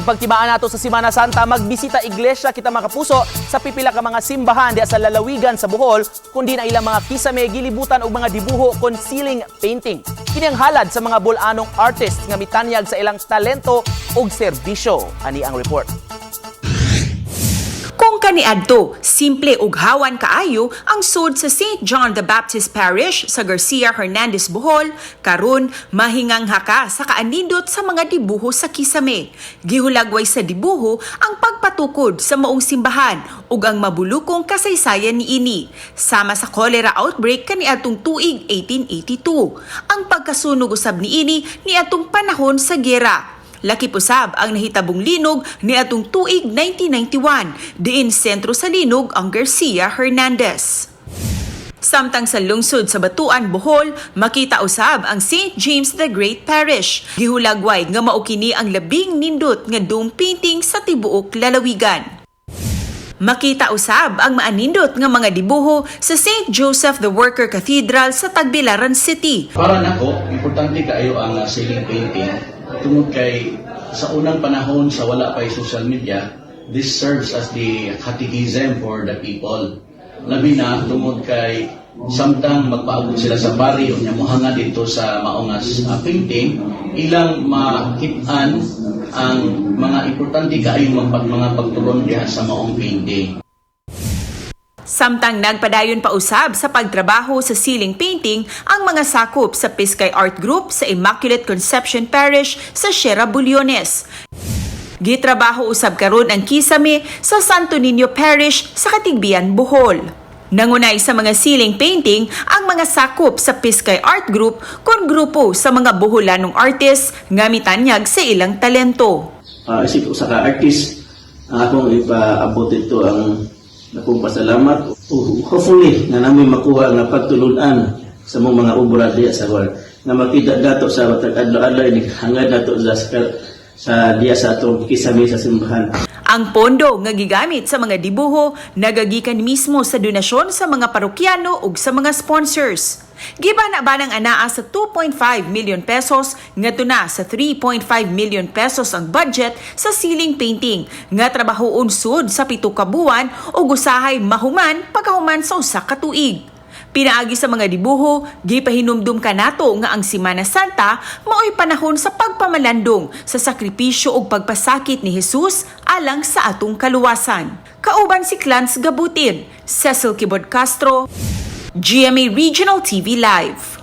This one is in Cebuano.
Pagtibaan nato sa Simana Santa, magbisita iglesia kita, mga kapuso, sa pipila ka mga simbahan diha sa lalawigan sa Bohol, kundi na ilang mga kisame gilibutan og mga dibuho kon ceiling painting. Kini ang halad sa mga Bol-anong artists nga mitanyag sa ilang talento ug serbisyo. Ani ang report. Kung kaniadto, simple ug hawan kaayo ang sud sa St. John the Baptist Parish sa Garcia Hernandez, Bohol, karon mahinganghaka ka sa kaanindot sa mga dibuho sa kisame. Gihulagway sa dibuho ang pagpatukod sa maong simbahan ug ang mabulukong kasaysayan niini. Sama sa cholera outbreak kaniadtong tuig 1882. Ang pagkasunog usab niini niadtong panahon sa giyera. Lakip usab ang nahitabong linog niadtong tuig 1991, diin sentro sa linog ang Garcia Hernandez. Samtang sa lungsod sa Batuan, Bohol, makita usab ang St. James the Great Parish. Gihulagway nga mao kini ang labing nindot nga dome painting sa tibuok lalawigan. Makita usab ang maanindot nga mga dibuho sa St. Joseph the Worker Cathedral sa Tagbilaran City. Para nako, importante kaayo ang ceiling painting tungod kay sa unang panahon sa wala pa social media, this serves as the catechism for the people. Labi na tungod kay samtang magpaabot sila sa pari unya mohanga dito sa maong painting, ilang makit-an ang mga importante kaayong mga pagturon diha sa maong painting. Samtang nagpadayon pa usab sa pagtrabaho sa ceiling painting ang mga sakop sa Piskay Art Group sa Immaculate Conception Parish sa Sierra Bullones. Gitrabaho usab karon ang kisame sa Santo Niño Parish sa Catigbian, Bohol. Nangunay sa mga ceiling painting ang mga sakop sa Piskay Art Group kon grupo sa mga Boholanong artists nga mitanyag sa ilang talento. Isip usa ka artist, ang akong ipaabot ito ang akong pasalamat. Hopefully nga namin makuha nga pagtulunan sa mong mga obra diya sa world nga makita dato sa matag adlaw-adlaw ini hangad nato sa diya sa atong kisame sa simbahan. Ang pondo nga gigamit sa mga dibuho nagagikan mismo sa donasyon sa mga parokyano ug sa mga sponsors. Gibana ba ng anaa sa 2.5 million pesos ngadto na sa 3.5 million pesos ang budget sa ceiling painting nga trabahoon sud sa 7 ka buwan ug usahay mahuman pagkahuman sa usa ka tuig. Pinaagi sa mga dibuho, gipahinumdum kanato nga ang Simana Santa mao'y panahon sa pagpamalandong sa sakripisyo ug pagpasakit ni Jesus alang sa atong kaluwasan. Kauban si Clans Gabutin, Cecil Kibod Castro, GMA Regional TV Live.